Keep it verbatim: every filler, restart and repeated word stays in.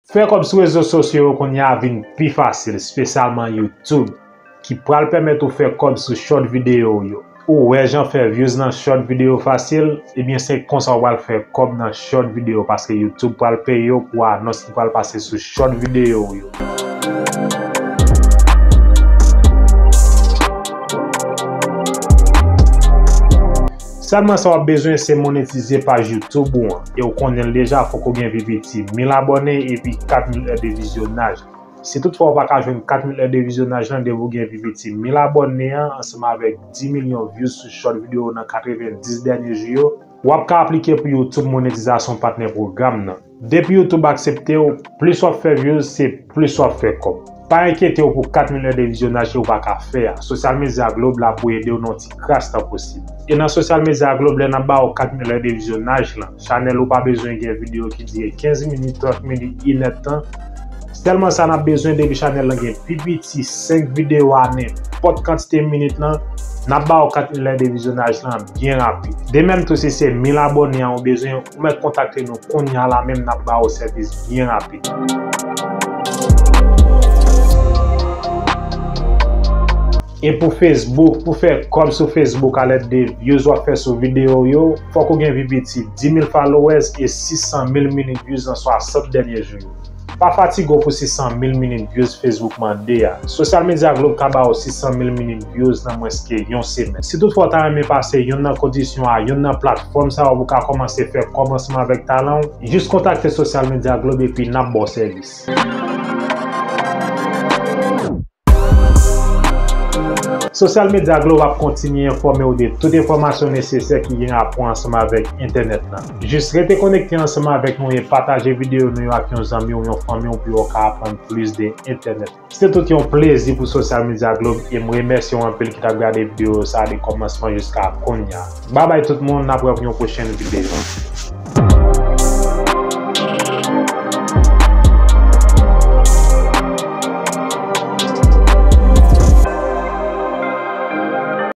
Fè kòb sou rezo sosyo yo kounye a vin pi fasil, espesyalman YouTube, ki pral pèmèt ou fè kòb sou short videyo w yo. Ou wè jan fè views nan short videyo fasil? Ebyen, se konsa w pral fè kòb nan short videyo, paske YouTube pral peye w pou anons ki pral pase sou short videyo w yo. Sèlman sa w ap bezwen, se monetize paj YouTube ou an. E w konnen l deja, fòk ou gen pi piti mil abòne epi kat mil è de vizyonaj. Si toutfwa w pa ka jwenn kat mil è de vizyonaj lan, depi w gen pi piti mil abòne an, ansanm avèk dis milyon views sou short videyo w nan katrevenndis dènye jou yo, w ap ka aplike pou YouTube Monetizasyon Partner Program nan. Depi YouTube aksepte w, plis w ap fè views, se plis w ap fè kòb. Pa enkyete w pou kat mil è de vizyonaj ke w pa ka fè a. Social Media Globe la pou ede w nan yon ti kras tan posib. E nan Social Media Globe, lè n ap ba w kat mil è de vizyonaj lan, chanèl ou pa bezwen gen videyo ki dire kenz minit, trant minit, inèdtan. Sèlman sa n ap bezwen, depi chanèl lan gen pi piti senk videyo a nenpòt kantite minit lan, n ap ba w kat mil è de vizyonaj lan byen rapid. De menm tou, si se mil abòne an ou bezwen, ou mèt kontakte nou kounye a la menm, n ap ba w sèvis byen rapid. E pou Facebook, pou fè kòb sou Facebook alèd de views w ap fè sou videyo w yo, fòk ou gen pi piti dis mil followers e sis san mil minit views nan swasant dènye jou yo. Pa fatige w pou sis san mil minit views Facebook mande a. Social Media Globe ka ba w sis san mil minit views nan mwens ke yon semèn. Si toutfwa w ta renmen pase youn nan kondisyon a youn nan platfòm sa yo pou w ka kòmanse fè kòb ansanm avèk talan w, jis kontakte Social Media Globe epi n ap ba w sèvis. Social Media Globe ap kontinye enfòme w de tout enfòmasyon nesesè ki gen rapò ansanm avèk entènèt lan. Jis rete konekte ansanm avèk nou e pataje videyo nou yo ak yon zanmi w, yon fanmi w pou yo ka aprann plis de entènèt. Se tout yon plezi pou Social Media Globe e m remèsye w anpil ki t ap gade videyo sa de kòmansman jiska kounye a. Babay tout moun, n ap wè pou yon pwochèn videyo.